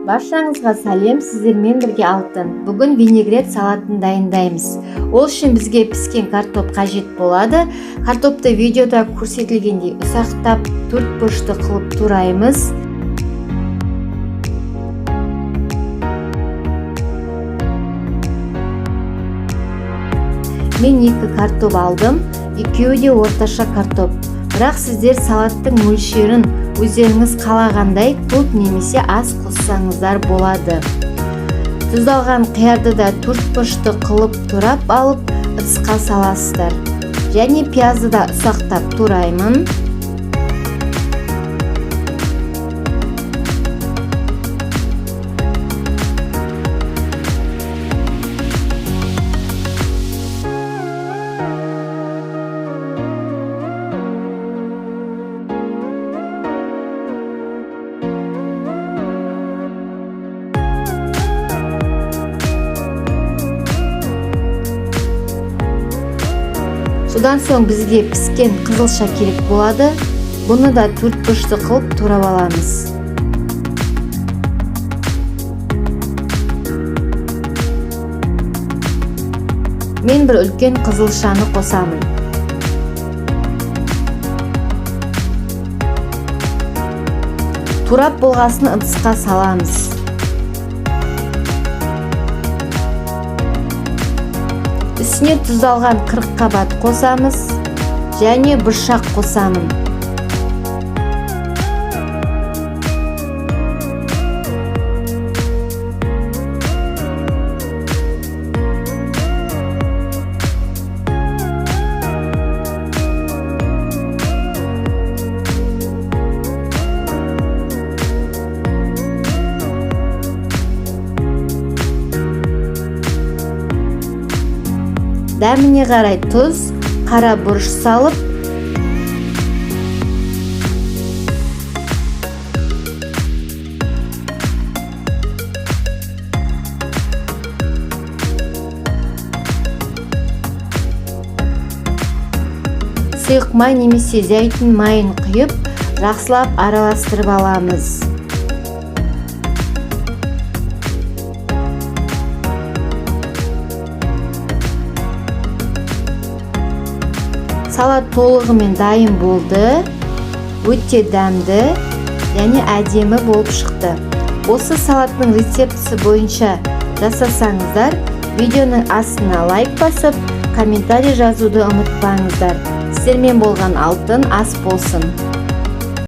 Баршаңызға сәлем, сіздермен бірге Алтын. Бүгін винегрет салатын дайындаймыз. Ол үшін бізге піскен картоп қажет болады. Картопты видеода көрсетілгендей ұсақтап төрт бұрышты қылып тураймыз. Мен 2 картоп алдым, екеуі де орташа картоп. Бірақ сіздер салаттың мөлшерін өздеріңіз қалағандай көп немесе аз қоссаңыздар болады. Тұздалған қиярды да төрт бұрышты қылып турап алып ыдысқа саласыздар. Және пиязды да ұсақтап тураймын. Содан соң бізге піскен қызылша керек болады. Бұны да төрт бұрышты қылып турап аламыз. Мен бір үлкен қызылшаны қосамын. Турап болғасын ыдысқа саламыз. Үстіне тұздалған 40 қабат қосамыз және бұршақ қосамын. Дәміне қарай тұз, қара бұрыш салып, сұйық май немесе зәйтүн майын құйып, жақсылап араластырып аламыз. Салат толығымен дайын болды. Өте дәмді және әдемі болып шықты. Осы салаттың рецептісі бойынша жасасаңыздар, видеоның астына лайк басып, комментарий жазуды ұмытпаңыздар. Сіздермен болған Алтын, ас болсын.